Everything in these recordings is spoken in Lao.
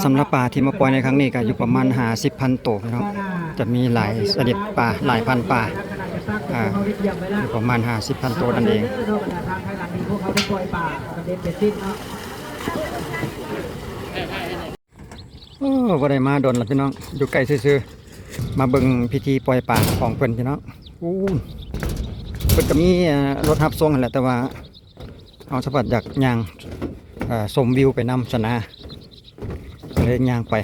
ສຳລັບປາທີ່ມາປ່ອຍໃນຄັ້ງນີ້ກໍຢູ່ປະມານຫ້າສິບພັນໂຕເນາະ, ຈະມີຫຼາຍຊະນິດປາ, ຫຼາຍພັນປາ, ອ່າ ຢູ່ປະມານຫ້າສິບພັນໂຕນັ້ນເອງ. ໂອ້ ບໍ່ໄດ້ມາດົນລະພີ່ນ້ອງ, ຢູ່ໃກ້ຊື່ໆ ມາເບິ່ງພິທີປ່ອຍປາຂອງເພິ່ນພີ່ນ້ອງ. ໂອ້ ເພິ່ນກໍມີ ເອີ ລົດຮັບສົ່ງຫັ້ນແຫຼະ, ແຕ່ວ່າເຮົາສະພັດຢາກຍ່າງ ເອີ ຊົມວິວໄປນຳຊັ້ນນະ, ກໍເລີຍຍ່າງໄປ.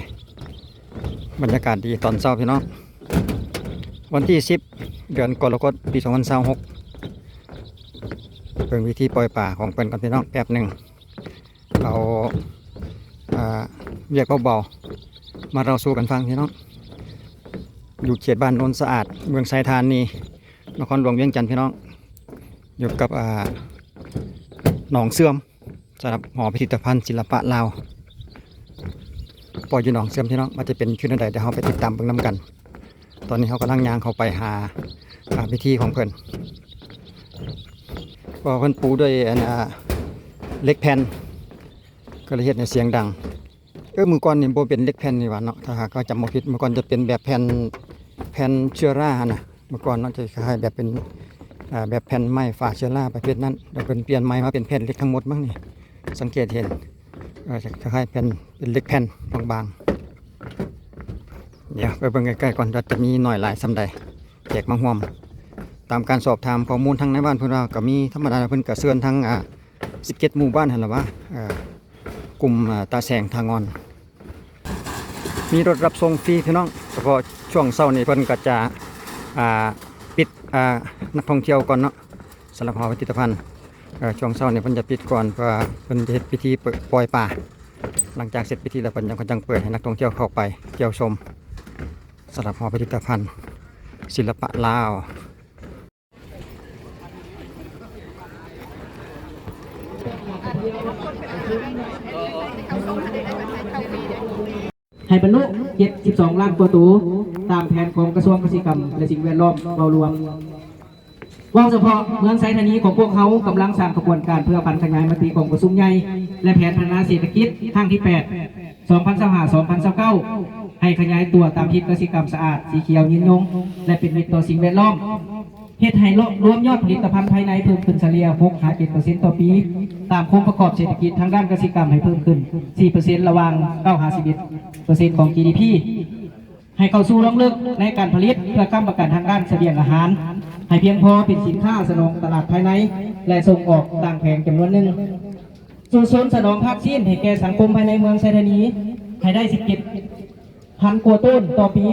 ບັນຍາກາດດີຕອນເຊົ້າພີ່ນ້ອງ, ວັນທີສິບ ເດືອນກໍລະກົດ ປີສອງພັນຊາວຫົກ. ເບິ່ງພິທີປ່ອຍປາຂອງເພິ່ນກ່ອນພີ່ນ້ອງ ແປັບໜຶ່ງ. ເອົາ ອ່າ ວຽກເບົາໆ ມາເລົ່າສູ່ກັນຟັງພີ່ນ້ອງ. ຢູ່ເຂດບ້ານໂນນສະອາດ ເມືອງໄຊທານີ ນະຄອນຫຼວງວຽງຈັນພີ່ນ້ອງ, ຢູ່ກັບ ອ່າ ໜອງເຊື່ອມ ສຳລັບຫໍພິພິທະພັນສິລະປະລາວ. ປ່ອຍຢູ່ໜອງເຊື່ອມພີ່ນ້ອງ, ວ່າຈະເປັນຄືແນວໃດ ດຽວເຮົາໄປຕິດຕາມເບິ່ງນຳກັນ. ຕອນນີ້ເຮົາກຳລັງຍ່າງເຂົ້າໄປຫາ ອ່າ ພິທີຂອງເພິ່ນ, ເພາະວ່າເພິ່ນປູດ້ວຍ ອັນ ອ່າ ເຫຼັກແຜ່ນ ກໍເລີຍເຮັດໃຫ້ສຽງດັງ. ເອີ ມື້ກ່ອນນີ້ບໍ່ເປັນເຫຼັກແຜ່ນນີ້ຫວ່າເນາະ, ຖ້າຫາກເຮົາຈຳບໍ່ຜິດ ມື້ກ່ອນຈະເປັນແບບແຜ່ນ ແຜ່ນເຊື້ອລາຫັ້ນນະ. ເມື່ອກ່ອນເນາະ ຈະຄ້າຍໆແບບເປັນ ອ່າ ແບບແຜ່ນໄມ້ຝາເຊື້ອລາປະເພດນັ້ນ, ແລ້ວເພິ່ນປ່ຽນໃໝ່ມາເປັນແຜ່ນເຫຼັກທັງໝົດມັ້ງນີ້, ສັງເກດເຫັນ ເອີ ຄ້າຍໆແຜ່ນ ເປັນເຫຼັກແຜ່ນບາງໆ. ດຽວໄປເບິ່ງໃກ້ໆກ່ອນວ່າຈະມີໜ້ອຍຫຼາຍສ່ຳໃດ ແຂກມາຮ່ວມ. ຕາມການສອບຖາມຂໍ້ມູນທາງນາຍບ້ານເພິ່ນວ່າກໍມີ ທຳມະດາເພິ່ນກໍເຊີນທັງ ອ່າ ສິບເຈັດໝູ່ບ້ານຫັ້ນລະວ່າ ເອີ ກຸ່ມ ອ່າ ຕາແສງ ທ່າງ່ອນ. ມີລົດຮັບສົ່ງຟຣີພີ່ນ້ອງ, ສະເພາະຊ່ວງເຊົ້ານີ້ເພິ່ນກໍຈະ ອ່າ ປິດ ອ່າ ນັກທ່ອງທ່ຽວກ່ອນເນາະ, ສຳລັບຫໍພິພິທະພັນ ເອີ ຊ່ວງເຊົ້ານີ້ເພິ່ນຈະປິດກ່ອນ ເພື່ອເພິ່ນຈະເຮັດພິທີເປີດ ປ່ອຍປາ. ຫຼັງຈາກເສັດພິທີແລ້ວ ເພິ່ນຈັ່ງ ເພິ່ນຈັ່ງເປີດໃຫ້ນັກທ່ອງທ່ຽວເຂົ້າໄປທ່ຽວຊົມ ສຳລັບຫໍພິພິທະພັນສິລະປະລາວ. ໃຫ້ບັນລຸເຈັດສິບສອງລ້ານກວ່າໂຕ ຕາມແຜນຂອງກະຊວງກະສິກຳ ແລະ ສິ່ງແວດລ້ອມເວົ້າລວມ. ເວົ້າສະເພາະເມືອງໄຊທານີຂອງພວກເຮົາກຳລັງສ້າງຂະບວນການເພື່ອຜັນຂະຫຍາຍມະຕິກອງປະຊຸມໃຫຍ່ ແລະ ແຜນພັດທະນາເສດຖະກິດຄັ້ງທີແປດ ສອງພັນຊາວຫ້າ ສອງພັນຊາວເກົ້າ ໃຫ້ຂະຫຍາຍຕົວຕາມທິດກະສິກຳສະອາດ, ສີຂຽວ, ຍືນຍົງ ແລະ ເປັນມິດຕໍ່ສິ່ງແວດລ້ອມ. ເຮັດໃຫ້ລວມຍອດຜະລິດຕະພັນພາຍໃນເພີ່ມຂຶ້ນສະເລ່ຍຫົກຫາເຈັດເປີເຊັນຕໍ່ປີ, ຕາມໂຄງປະກອບເສດຖະກິດທາງດ້ານກະສິກຳໃຫ້ເພີ່ມຂຶ້ນສີ່ເປີເຊັນ ລະຫວ່າງເກົ້າຫາສິບເອັດເປີເຊັນຂອງ ຈີ ດີ ພີ ໃຫ້ເຂົ້າສູ່ລວງເລິກໃນການຜະລິດ ເພື່ອຄ້ຳປະກັນທາງດ້ານສະບຽງອາຫານ ໃຫ້ພຽງພໍເປັນສິນຄ້າສະໜອງຕະຫຼາດພາຍໃນ ແລະ ສົ່ງອອກຕ່າງແຂວງຈຳນວນໜຶ່ງ. ສູ້ຊົນສະໜອງທາດຊີ້ນໃຫ້ແກ່ສັງຄົມພາຍໃນເມືອງໄຊທານີໃຫ້ໄດ້ສິບເຈັດ ພັນກວ່າໂຕນຕໍ່ປີ,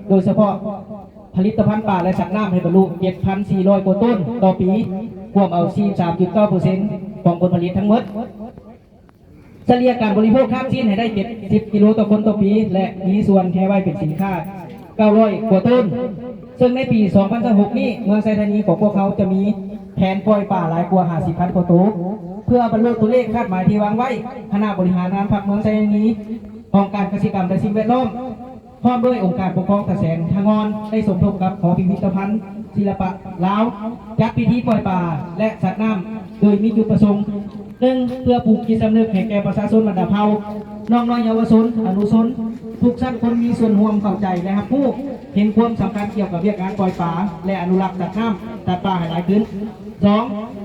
ໂດຍສະເພາະຜະລິດຕະພັນປາ ແລະ ສັດນ້ຳໃຫ້ບັນລຸເຈັດພັນສີ່ຮ້ອຍກວ່າໂຕນຕໍ່ປີ, ກວມເອົາສີ່ສິບສາມຈຸດເກົ້າເປີເຊັນຂອງຜົນຜະລິດທັງໝົດ. ສະເລ່ຍການບໍລິໂພກທາດຊີ້ນໃຫ້ໄດ້ເຈັດສິບກິໂລຕໍ່ຄົນຕໍ່ປີ ແລະ ມີສ່ວນແຮ່ໄວ້ເປັນສິນຄ້າເກົ້າຮ້ອຍກວ່າໂຕນ. ເຊິ່ງໃນປີສອງພັນຊາວຫົກນີ້ ເມືອງໄຊທານີຂອງພວກເຮົາຈະມີແຜນປ່ອຍປາຫຼາຍກວ່າຫ້າສິບພັນກວ່າໂຕ. ເພື່ອບັນລຸຕົວເລກຄາດໝາຍທີ່ວາງໄວ້, ຄະນະບໍລິຫານງານພັກເມືອງໄຊທານີ ຫ້ອງການກະສິກຳ ແລະ ສິ່ງແວດລ້ອມ ພ້ອມດ້ວຍອົງການປົກຄອງຕາແສງ ທາງ່ອນ ໄດ້ສົມທົບກັບຫໍພິພິທະພັນສິລະປະລາວ ຈັດພິທີປ່ອຍປາ ແລະ ສາດນ້ຳ ໂດຍມີຈຸດປະສົງ ໜຶ່ງ ເພື່ອປູກຈິດສຳນຶກໃຫ້ແກ່ປະຊາຊົນບັນດາເຜົ່າ, ນ້ອງນ້ອຍເຍົາວະຊົນ, ອະນຸຊົນ, ທຸກຊັ້ນຄົນມີສ່ວນຮ່ວມເຂົ້າໃຈ ແລະ ຮັບຮູ້ເຫັນຄວາມສຳຄັນກ່ຽວກັບວຽກງານປ່ອຍປາ ແລະ ອະນຸລັກສັດນ້ຳ, ສັດປ່າໃຫ້ຫຼາຍຂຶ້ນ. ສອງ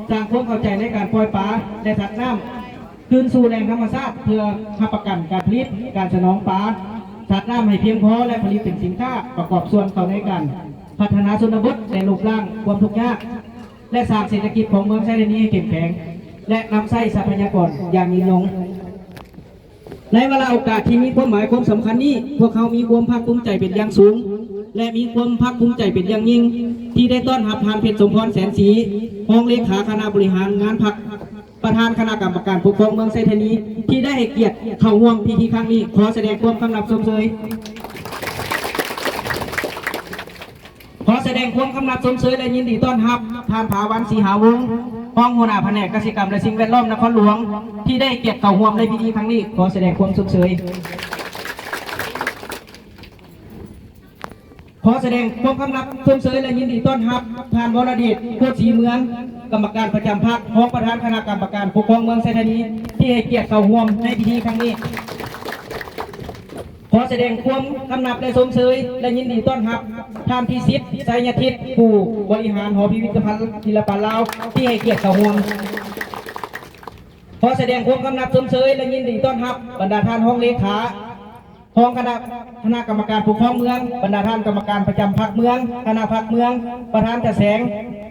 ສ້າງຄວາມເຂົ້າໃຈໃນການປ່ອຍປາ ແລະ ສັດນ້ຳ ຄືນສູ່ແຫຼ່ງທຳມະຊາດ ເພື່ອຮັບປະກັນການຜະລິດ, ການສະໜອງປາ, ສາດນ້ຳໃຫ້ພຽງພໍ ແລະ ຜະລິດເປັນສິນຄ້າ ປະກອບສ່ວນເຂົ້າໃນການພັດທະນາຊົນນະບົດ ແລະ ລົບລ້າງຄວາມທຸກຍາກ ແລະ ສ້າງເສດຖະກິດຂອງເມືອງໄຊທານີໃຫ້ເຂັ້ມແຂງ ແລະ ນຳໃຊ້ຊັບພະຍາກອນຢ່າງຍືນຍົງ. ໃນວາລະໂອກາດທີ່ມີຄວາມໝາຍຄວາມສຳຄັນນີ້, ພວກເຮົາມີຄວາມພາກພູມໃຈເປັນຢ່າງສູງ ແລະ ມີຄວາມພາກພູມໃຈເປັນຢ່າງຍິ່ງ ທີ່ໄດ້ຕ້ອນຮັບທ່ານ ເພັດສົມພອນ ແສນສີ ຮອງເລຂາຄະນະບໍລິຫານງານພັກ ປະທານຄະນະກຳມະການປົກຄອງເມືອງໄຊທານີ ທີ່ໄດ້ໃຫ້ກຽດເຂົ້າຮ່ວມພິທີຄັ້ງນີ້. ຂໍສະແດງຄວາມຄຳນັບຊົມເຊີຍ. ຂໍສະແດງຄວາມຄຳນັບຊົມເຊີຍ ແລະ ຍິນດີຕ້ອນຮັບທ່ານ ຜາວັນ ສີຫາວົງ ຮອງຫົວໜ້າພະແນກກະສິກຳ ແລະ ສິ່ງແວດລ້ອມນະຄອນຫຼວງ ທີ່ໄດ້ໃຫ້ກຽດເຂົ້າຮ່ວມໃນພິທີຄັ້ງນີ້. ຂໍສະແດງຄວາມຊົມເຊີຍ. ຂໍສະແດງຄວາມຄຳນັບຊົມເຊີຍ ແລະ ຍິນດີຕ້ອນຮັບທ່ານ ວໍລະເດດ ໂຄດສີເມືອງ ກຳມະການປະຈຳພັກ ຮອງປະທານຄະນະກຳມະການປົກຄອງເມືອງໄຊທານີ ທີ່ໃຫ້ກຽດເຂົ້າຮ່ວມໃນພິທີຄັ້ງນີ້. ຂໍສະແດງຄວາມກຳນັບ ແລະ ຊົມເຊີຍ ແລະ ຍິນດີຕ້ອນຮັບ ທ່ານ ພິສິດ ໄຊຍະທິດ ຜູ້ບໍລິຫານຫໍພິພິທະພັນສິລະປະລາວ ທີ່ໃຫ້ກຽດເຂົ້າຮ່ວມ. ຂໍສະແດງຄວາມກຳນັບຊົມເຊີຍ ແລະ ຍິນດີຕ້ອນຮັບ ບັນດາທ່ານຮອງເລຂາ, ຮອງຄະນະ, ຄະນະກຳມະການປົກຄອງເມືອງ, ບັນດາທ່ານກຳມະການປະຈຳພັກເມືອງ, ຄະນະພັກເມືອງ, ປະທານກະແສງ,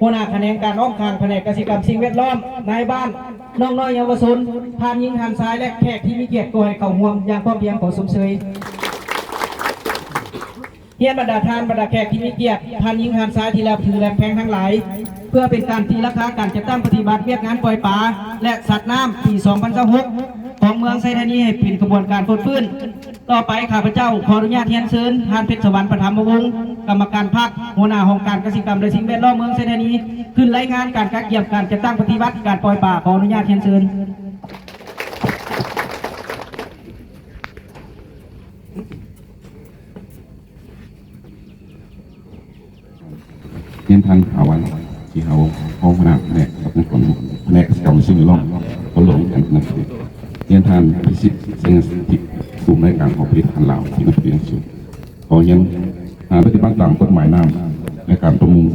ຫົວໜ້າຂະແໜງການອ້ອມຂ້າງ ພະແນກກະສິກຳສິ່ງແວດລ້ອມ, ນາຍບ້ານ, ນ້ອງນ້ອຍເຍົາວະຊົນ, ທ່ານຍິງທ່ານຊາຍ ແລະ ແຂກທີ່ມີກຽດກໍໃຫ້ເຂົ້າຮ່ວມຢ່າງພ້ອມພຽງ. ຂໍຊົມເຊີຍ. ຮຽນບັນດາທ່ານ, ບັນດາແຂກທີ່ມີກຽດ, ທ່ານຍິງທ່ານຊາຍທີ່ນັບຖືແລະແພງທັງຫຼາຍ, ເພື່ອເປັນການຕີລາຄາການຈັດຕັ້ງປະຕິບັດວຽກງານປ່ອຍປາ ແລະ ສັດນ້ຳປີສອງພັນຊາວຫົກ ຂອງເມືອງໄຊທານີໃຫ້ເປັນຂະບວນການຟົດຟື້ນ. ຕໍ່ໄປ ຂ້າພະເຈົ້າຂໍອະນຸຍາດຮຽນເຊີນ ທ່ານ ເພັດສະຫວັນ ປະຖຳມະວົງ, ກຳມະການພັກ, ຫົວໜ້າຫ້ອງການກະສິກຳ ແລະ ສິ່ງແວດລ້ອມເມືອງໄຊທານີ ຂຶ້ນລາຍງານການກະກຽມການຈັດຕັ້ງປະຕິບັດການປ່ອຍປາ. ຂໍອະນຸຍາດຮຽນເຊີນ. ຮຽນທ່ານ ຖາວັນ ສີຫາວົງ ຮອງຫົວໜ້າພະແນກ ພະແນກກະສິກຳ ແລະ ສິ່ງແວດລ້ອມ ນະຄອນຫຼວງວຽງຈັນ. ຮຽນທ່ານ ພິສິດ ໄຊຍະທິດ ຜູ້ອຳນວຍການຫໍຜະລິດອາຫານລາວ ທີ່ນັບຖືທີ່ສຸດ. ຂໍຮຽນ ອາ ປະຕິບັດຕາມກົດໝາຍນ້ຳ ແລະ ການປະມົງ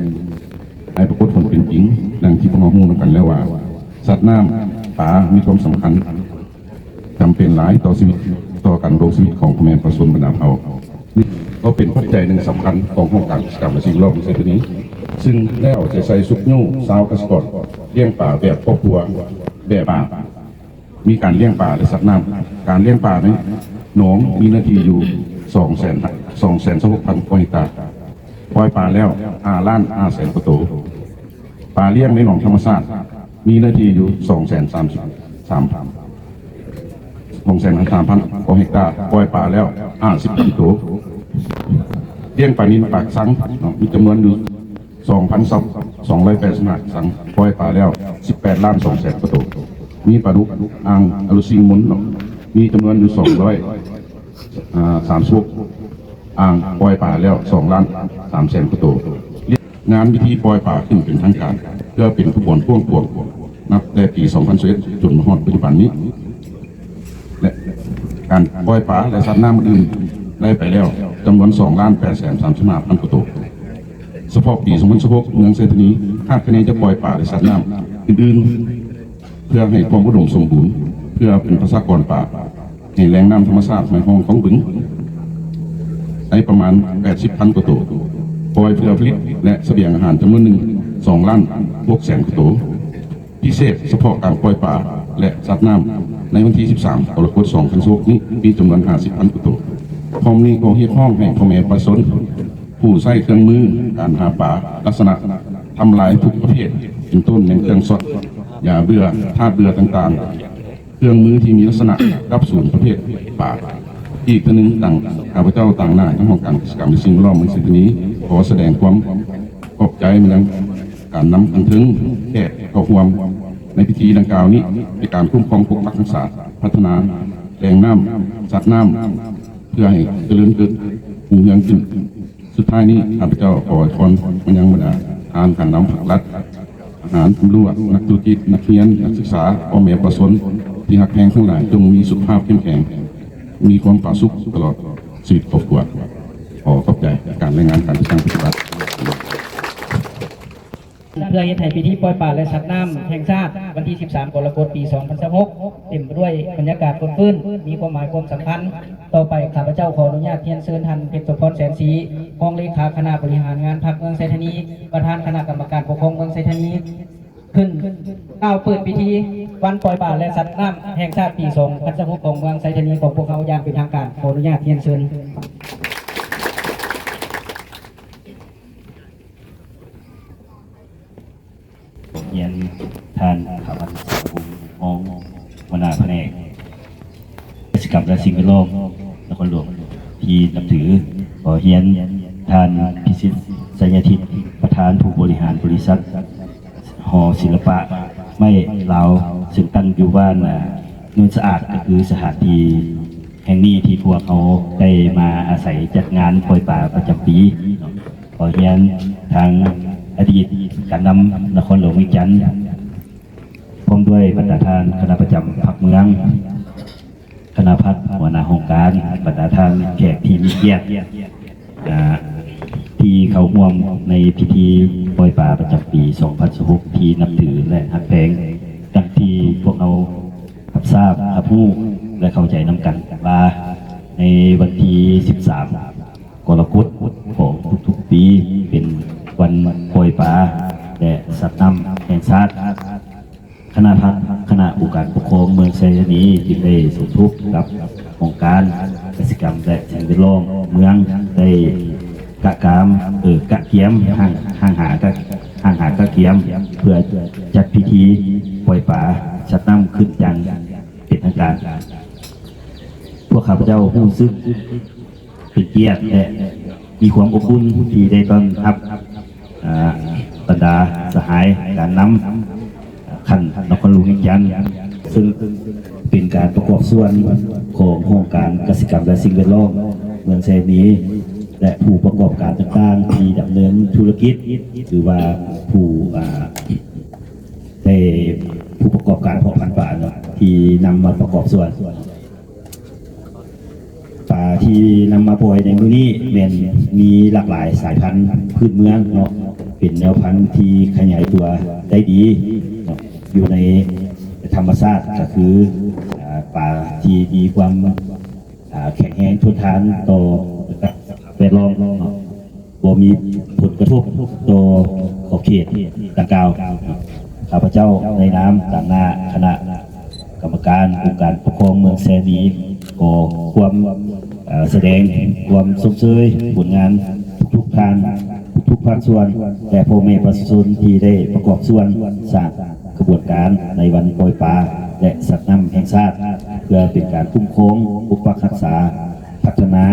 ໃຫ້ປາກົດຜົນເປັນຈິງ ດັ່ງທີ່ພວກເຮົາຮູ້ນຳກັນແລ້ວວ່າ ສັດນ້ຳ ປາ ມີຄວາມສຳຄັນ ຈຳເປັນຫຼາຍຕໍ່ຊີວິດ ຕໍ່ການດຳລົງຊີວິດຂອງພໍ່ແມ່ປະຊາຊົນບັນດາເຜົ່າ. ນີ້ກໍເປັນປັດໄຈໜຶ່ງສຳຄັນຂອງຫ້ອງການກະສິກຳ ແລະ ສິ່ງແວດລ້ອມເມືອງໄຊທານີ ຊຶ່ງໄດ້ເອົາໃຈໃສ່ຊຸກຍູ້ຊາວກະສິກອນລ້ຽງປາແບບຄອບຄົວ ແບບປາ ມີການລ້ຽງປາ ແລະ ສັດນ້ຳ. ການລ້ຽງປາໃນໜອງມີເນື້ອທີ່ຢູ່ສອງແສນ ສອງແສນຊາວຫົກພັນກວ່າເຮັກຕາ, ປ່ອຍປາແລ້ວຫ້າລ້ານຫ້າແສນກວ່າໂຕ. ປາລ້ຽງໃນໜອງທຳມະຊາດ ມີເນື້ອທີ່ຢູ່ສອງແສນສາມສິບສາມພັນ ສອງແສນສາມພັນກວ່າເຮັກຕາ, ປ່ອຍປາແລ້ວຫ້າສິບພັນໂຕ. ລ້ຽງປານິນປາກຊັງເນາະ ມີຈຳນວນຢູ່ສອງພັນສອງຮ້ອຍແປດສິບຫ້າສັງ, ປ່ອຍປາແລ້ວສິບແປດລ້ານສອງແສນກວ່າໂຕ. ມີປາດຸກອ່າງອາລຸຊິງມົນເນາະ ມີຈຳນວນຢູ່ສອງຮ້ອຍ ອາ ສາມສິບຫົກອ່າງ, ປ່ອຍປາແລ້ວສອງລ້ານສາມແສນກວ່າໂຕ. ງານພິທີປ່ອຍປາຂຶ້ນເປັນທາງການ ເພື່ອເປັນຂະບວນກວ້າງຂວາງ ນັບແຕ່ປີສອງພັນຊາວເອັດ ຈົນມາຮອດປັດຈຸບັນນີ້ ແລະ ການປ່ອຍປາ ແລະ ສັດນ້ຳອື່ນໆ ໄດ້ໄປແລ້ວຈຳນວນສອງລ້ານແປດແສນສາມສິບຫ້າພັນກວ່າໂຕ. ສະເພາະປີສອງພັນຊາວຫົກ ເມືອງໄຊທານີຄາດຄະເນຈະປ່ອຍປາ ແລະ ສັດນ້ຳອື່ນໆ ເພື່ອໃຫ້ຄວາມອຸດົມສົມບູນ ເພື່ອເປັນປະຊາກອນປາ ໃຫ້ແຫຼ່ງນ້ຳທຳມະຊາດຫ້ວຍຮ່ອງຂອງບຶງ ໄດ້ປະມານແປດສິບພັນກວ່າໂຕ, ປ່ອຍເພື່ອຜະລິດ ແລະ ສະບຽງອາຫານຈຳນວນໜຶ່ງ ສອງລ້ານຫົກແສນກວ່າໂຕ. ພິເສດສະເພາະການປ່ອຍປາ ແລະ ສັດນ້ຳ ໃນວັນທີສິບສາມ ກໍລະກົດ ສອງພັນຊາວຫົກນີ້ ມີຈຳນວນຫ້າສິບພັນກວ່າໂຕ. ພ້ອມນີ້ກໍຮຽກຮ້ອງໃຫ້ພໍ່ແມ່ປະຊາຊົນ ຜູ້ໃຊ້ເຄື່ອງມືການຫາປາ ລັກສະນະທຳລາຍທຸກປະເພດ ເປັນຕົ້ນແມ່ນເຄື່ອງຊັອດ, ຢາເບື່ອ, ທາດເບື່ອຕ່າງໆ, ເຄື່ອງມືທີ່ມີລັກສະນະກັບສູນປະເພດປາ. ອີກເທື່ອໜຶ່ງ, ດັ່ງຂ້າພະເຈົ້າຕາງໜ້າທາງຫ້ອງການກະສິກຳ ແລະ ສິ່ງແວດລ້ອມເມືອງໄຊທານີ ຂໍສະແດງຄວາມຂອບໃຈມາຍັງການນຳຂັ້ນເທິງແຂກເຂົ້າຮ່ວມໃນພິທີດັ່ງກ່າວນີ້ ໃນການຄຸ້ມຄອງປົກປັກຮັກສາ ພັດທະນາແຫຼ່ງນ້ຳ, ສັດນ້ຳ ເພື່ອໃຫ້ຈະເລີນເກີດຮຸ່ງເຮືອງຂຶ້ນ. ສຸດທ້າຍນີ້ ຂ້າພະເຈົ້າຂໍອວຍພອນມາຍັງບັນດາທ່ານການນຳພັກລັດ, ທະຫານ, ຕຳຫຼວດ, ນັກທຸລະກິດ, ນັກຮຽນ, ນັກສຶກສາ, ພໍ່ແມ່ປະຊາຊົນທີ່ຮັກແພງທັງຫຼາຍ, ຈົ່ງມີສຸຂະພາບເຂັ້ມແຂງ, ມີຄວາມຜາສຸກຕະຫຼອດຊີວິດຄອບຄົວ. ຂໍຂອບໃຈ. ການລາຍງານການຈັດຕັ້ງປະຕິບັດ. ເພື່ອເຮັດໃຫ້ພິທີປ່ອຍປາ ແລະ ສັດນ້ຳແຫ່ງຊາດ ວັນທີສິບສາມ ກໍລະກົດ ປີສອງພັນຊາວຫົກ ເຕັມໄປດ້ວຍບັນຍາກາດຟົດຟື້ນ, ມີຄວາມໝາຍຄວາມສຳຄັນ. ຕໍ່ໄປ ຂ້າພະເຈົ້າຂໍອະນຸຍາດຮຽນເຊີນທ່ານ ເພັດໂສພອນ ແສນສີ, ຮອງເລຂາຄະນະບໍລິຫານງານພັກເມືອງໄຊທານີ, ປະທານຄະນະກຳມະການປົກຄອງເມືອງໄຊທານີ, ຂຶ້ນກ່າວເປີດພິທີວັນປ່ອຍປາ ແລະ ສັດນ້ຳແຫ່ງຊາດ ປີສອງພັນຊາວຫົກ ຂອງເມືອງໄຊທານີຂອງພວກເຮົາຢ່າງເປັນທາງການ. ຂໍອະນຸຍາດຮຽນເຊີນ. ຮຽນທ່ານ ຖາວັນ ສາວົງ ຮອງຫົວໜ້າພະແນກກະສິກຳ ແລະ ສິ່ງແວດລ້ອມນະຄອນຫຼວງທີ່ນັບຖື. ຂໍຮຽນທ່ານ ພິສິດ ໄຊຍະທິດ ປະທານຜູ້ບໍລິຫານບໍລິສັດ ຫໍສິລະປະໄມ້ລາວ ເຊິ່ງຕັ້ງຢູ່ບ້ານ ອາ ໂນນສະອາດ ກໍຄືສະຖານທີ່ແຫ່ງນີ້ທີ່ພວກເຮົາໄດ້ມາອາໄສຈັດງານປ່ອຍປາປະຈຳປີເນາະ. ຂໍຮຽນທາງອະດີດການນຳນະຄອນຫຼວງວຽງຈັນ ພ້ອມດ້ວຍບັນດາທ່ານຄະນະປະຈຳພັກເມືອງ, ຄະນະພັກ, ຫົວໜ້າຫ້ອງການ, ບັນດາທ່ານແຂກທີ່ມີກຽດ ອາ ທີ່ເຂົ້າຮ່ວມໃນພິທີປ່ອຍປາປະຈຳປີສອງພັນຊາວຫົກ ທີ່ນັບຖື ແລະ ຮັກແພງ, ດັ່ງທີ່ພວກເຮົາຮັບຊາບ, ຮັບຮູ້ ແລະ ເຂົ້າໃຈນຳກັນວ່າ ໃນວັນທີສິບສາມ ກໍລະກົດຂອງທຸກໆປີ ເປັນວັນປ່ອຍປາ ແລະ ສັດນ້ຳແຫ່ງຊາດ. ຄະນະພັກ, ຄະນະອົງການປົກຄອງເມືອງໄຊທານີ ຈຶ່ງໄດ້ສົມທົບກັບຫ້ອງການກະສິກຳ ແລະ ສິ່ງແວດລ້ອມເມືອງ ໄດ້ກະກາມ, ເອີ ກະກຽມ ຫ້າງ, ຫ້າງຫາກະ, ຫ້າງຫາກະກຽມ ເພື່ອຈັດພິທີປ່ອຍປາສັດນ້ຳຂຶ້ນຢ່າງເປັນທາງການ. ພວກຂ້າພະເຈົ້າຮູ້ສຶກ ເປັນກຽດ ແລະ ມີຄວາມອົບອຸ່ນທີ່ໄດ້ຕ້ອນຮັບ ອາ ບັນດາສະຫາຍການນຳຂັ້ນນະຄອນຫຼວງວຽງຈັນ, ເຊິ່ງເປັນການປະກອບສ່ວນຂອງຫ້ອງການກະສິກຳ ແລະ ສິ່ງແວດລ້ອມເມືອງໄຊທານີ ແລະ ຜູ້ປະກອບການຕ່າງໆທີ່ດຳເນີນທຸລະກິດ ຫຼືວ່າຜູ້ ອາ ໄດ້ ຜູ້ປະກອບການເພາະພັນປາເນາະ ທີ່ນຳມາປະກອບສ່ວນ. ປາທີ່ນຳມາປ່ອຍໃນມື້ນີ້ແມ່ນມີຫຼາກຫຼາຍສາຍພັນພື້ນເມືອງເນາະ, ເປັນແນວພັນທີ່ຂະຫຍາຍຕົວໄດ້ດີເນາະ ຢູ່ໃນທຳມະຊາດ ກໍຄື ອາ ປາທີ່ມີຄວາມ ອາ ແຂງແຮງທົນທານຕໍ່ສະພາບແວດລ້ອມເນາະ. ບໍ່ມີຜົນກະທົບຕໍ່ຂອບເຂດດັ່ງກ່າວ. ຂ້າພະເຈົ້າໃນນາມຕາງໜ້າຄະນະກຳມະການອົງການປົກຄອງເມືອງໄຊທານີ ຂໍຄວາມ ເອີ ສະແດງຄວາມຊົມເຊີຍຜົນງານທຸກໆທ່ານ, ທຸກໆພາກສ່ວນ ແລະ ພໍ່ແມ່ປະຊາຊົນທີ່ໄດ້ປະກອບສ່ວນສ້າງ ຂະບວນການໃນວັນປ່ອຍປາ ແລະ ສັດນ້ຳແຫ່ງຊາດ ເພື່ອເປັນການຄຸ້ມຄອງ, ປົກປັກຮັກສາ, ພັດທະນາ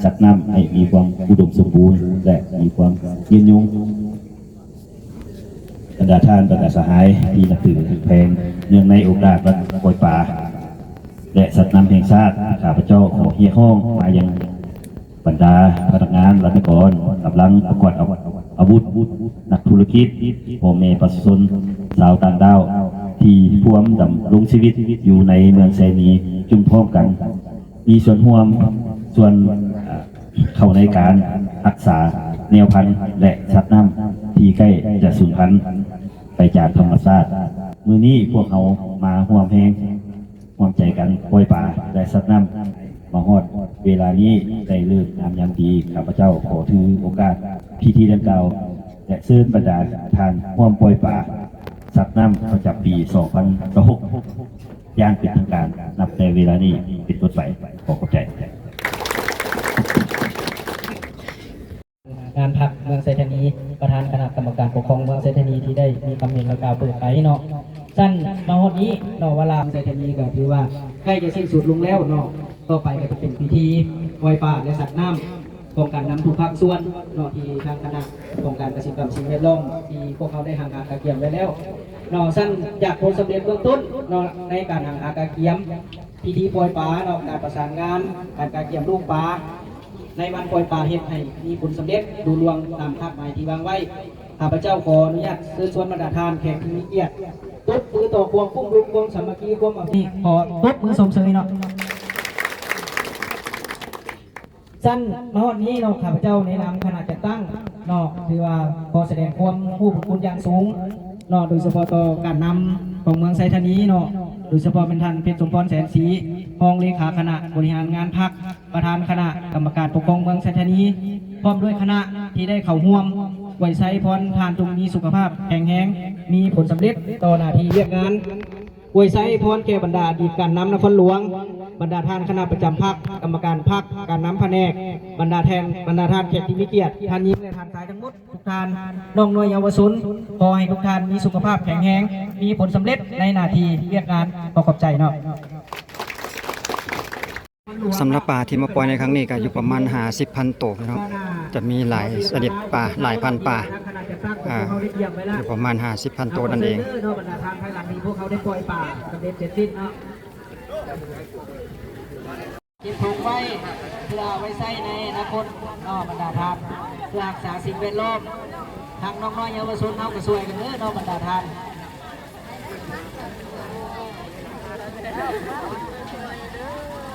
ສັດນ້ຳໃຫ້ມີຄວາມອຸດົມສົມບູນ ແລະ ມີຄວາມຍືນຍົງ. ບັນດາທ່ານ, ບັນດາສະຫາຍທີ່ນັບຖືຮັກແພງ, ເນື່ອງໃນໂອກາດວັນປ່ອຍປາ ແລະ ສັດນ້ຳແຫ່ງຊາດ, ຂ້າພະເຈົ້າຂໍຮຽກຮ້ອງມາຍັງ ບັນດາພະນັກງານລັດຖະກອນ, ກຳລັງປະກອບອາວຸດ, ນັກທຸລະກິດ, ພໍ່ແມ່ປະຊາຊົນຊາວຕ່າງດ້າວ ທີ່ພວມດຳລົງຊີວິດຢູ່ໃນເມືອງໄຊທານີ ຈົ່ງພ້ອມກັນມີສ່ວນຮ່ວມສ່ວນເຂົ້າໃນການຮັກສາແນວພັນ ແລະ ສັດນ້ຳທີ່ໃກ້ຈະສູນພັນໄປຈາກທຳມະຊາດ. ມື້ນີ້ພວກເຮົາມາຮ່ວມແຮງ ຮ່ວມໃຈກັນປ່ອຍປາ ແລະ ສັດນ້ຳ. ມາຮອດເວລານີ້ໄດ້ເລີກງາມຍາມດີ, ຂ້າພະເຈົ້າຂໍຖືໂອກາດພິທີດັ່ງກ່າວ ແລະ ເຊີນບັນດາທ່ານຮ່ວມປ່ອຍປາສັດນ້ຳປະຈຳປີສອງພັນຊາວຫົກ ຢ່າງເປັນທາງການ ນັບແຕ່ເວລານີ້ເປັນຕົ້ນໄປ. ຂໍຂອບໃຈ. ງານພັກເມືອງໄຊທານີ, ປະທານຄະນະກຳມະການປົກຄອງເມືອງໄຊທານີ ທີ່ໄດ້ມີຄຳເຫັນ ແລະ ກ່າວເປີດໄປເນາະ. ຊັ້ນມາຮອດນີ້ເນາະ, ວາລະເມືອງໄຊທານີກໍຖືວ່າໃກ້ຈະສິ້ນສຸດລົງແລ້ວເນາະ. ຕໍ່ໄປກໍຈະເປັນພິທີປ່ອຍປາ ແລະ ສັດນ້ຳຂອງການນຳທຸກພາກສ່ວນເນາະ, ທີ່ທາງຄະນະຂອງການກະສິກຳສິ່ງແວດລ້ອມ ທີ່ພວກເຮົາໄດ້ຫາງຫາກະກຽມໄວ້ແລ້ວເນາະ. ຊັ້ນຈາກຜົນສຳເລັດເບື້ອງຕົ້ນເນາະ ໃນການຫາງຫາກະກຽມ ພິທີປ່ອຍປາເນາະ, ການປະສານງານ, ການກະກຽມລູກປາໃນວັນປ່ອຍປາ ເຮັດໃຫ້ມີຜົນສຳເລັດລຸລ່ວງຕາມຄາດໝາຍທີ່ວາງໄວ້. ຂ້າພະເຈົ້າຂໍອະນຸຍາດເຊີນຊວນບັນດາທ່ານແຂກທີ່ມີກຽດ ຕົບມືຕໍ່ຄວາມກຸ້ມລຸມ, ຄວາມສາມັກຄີ, ຄວາມເອົາໃຈ. ຂໍຕົບມືຊົມເຊີຍເນາະ. ຊັ້ນມາຮອດນີ້ເນາະ, ຂ້າພະເຈົ້າໃນນາມຄະນະຈັດຕັ້ງເນາະ ຖືວ່າຂໍສະແດງຄວາມຮູ້ບຸນຄຸນຢ່າງສູງເນາະ, ໂດຍສະເພາະຕໍ່ການນຳຂອງເມືອງໄຊທານີເນາະ, ໂດຍສະເພາະແມ່ນທ່ານ ເພັດສົມພອນ ແສນສີ ຮອງເລຂາຄະນະບໍລິຫານງານພັກ, ປະທານຄະນະກຳມະການປົກຄອງເມືອງໄຊທານີ ພ້ອມດ້ວຍຄະນະທີ່ໄດ້ເຂົ້າຮ່ວມ. ອວຍໄຊພອນທ່ານຈົ່ງມີສຸຂະພາບແຂງແຮງ, ມີຜົນສຳເລັດຕໍ່ໜ້າທີ່ວຽກງານ. ອວຍໄຊພອນແກ່ບັນດາອະດີດການນຳນະຄອນຫຼວງ, ບັນດາທ່ານຄະນະປະຈຳພັກ, ກຳມະການພັກ, ການນຳພະແນກ, ບັນດາແທ່ນ, ບັນດາທ່ານແຂກທີ່ມີກຽດ, ທ່ານຍິງ ແລະ ທ່ານຊາຍທັງໝົດທຸກທ່ານ, ນ້ອງນ້ອຍເຍົາວະຊົນ, ຂໍໃຫ້ທຸກທ່ານມີສຸຂະພາບແຂງແຮງ, ມີຜົນສຳເລັດໃນໜ້າທີ່ວຽກງານ. ຂໍຂອບໃຈເນາະ. ສຳລັບປາທີ່ມາປ່ອຍໃນຄັ້ງນີ້ກໍຢູ່ປະມານຫ້າສິບພັນໂຕພີ່ນ້ອງ, ຈະມີຫຼາຍຊະນິດປາ, ຫຼາຍພັນປາ, ອາ, ຢູ່ປະມານຫ້າສິບພັນໂຕນັ້ນເອງ. ເນາະ ບັນດາທ່ານ, ພາຍຫຼັງທີ່ພວກເຮົາໄດ້ປ່ອຍປາສຳເລັດເສັດສິ້ນເນາະ, ເກັບຖົງໄວ້ເພື່ອໄວ້ໃຊ້ໃນອະນາຄົດເນາະ ບັນດາທ່ານ, ເພື່ອຮັກສາສິ່ງແວດລ້ອມ. ທາງນ້ອງນ້ອຍເຍົາວະຊົນເຮົາກໍຊ່ວຍກັນເດີເນາະ ບັນດາທ່ານ. ເ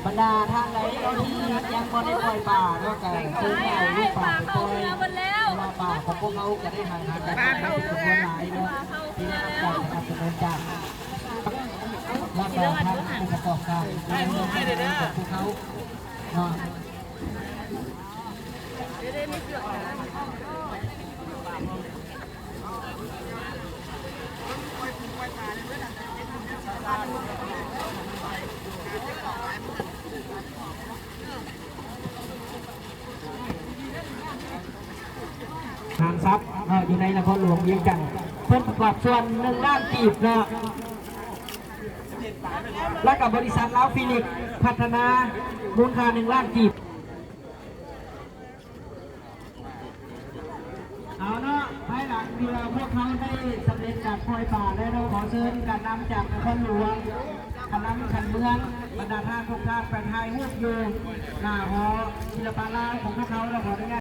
ບັນດາທ່ານໃດເນາະ ທີ່ຍັງບໍ່ໄດ້ປ່ອຍປາເນາະ ກໍເຊີນເອົາລູກປາໄປປ່ອຍ ເພາະວ່າປາຂອງພວກເຮົາກໍໄດ້ຫາຍຫາກັນໄປເປັນຈຳນວນຫຼາຍເນາະ ທີ່ໄດ້ຮັບການສະໜັບສະໜູນຈາກບັນດາທ່ານຜູ້ປະກອບການຂອງພວກເຮົາເນາະ. ງານຊັບເນາະ ຢູ່ໃນນະຄອນຫຼວງວຽງຈັນ ເພິ່ນປະກອບສ່ວນໜຶ່ງລ້ານກີບເນາະ ແລ້ວກໍບໍລິສັດລາວຟີນິກພັດທະນາ ມູນຄ່າໜຶ່ງລ້ານກີບ. ເອົາເນາະ ພາຍຫຼັງທີ່ວ່າພວກເຮົາໄດ້ສຳເລັດການປ່ອຍປາແລ້ວເນາະ ຂໍເຊີນການນຳຈາກນະຄອນຫຼວງ, ການນຳຂັ້ນເມືອງ, ບັນດາທ່ານທຸກທ່ານໄປຖ່າຍຮູບຢູ່ໜ້າຫໍສິລະປະລາວຂອງພວກເຮົາເນາະ ຂໍອະນຸຍາດ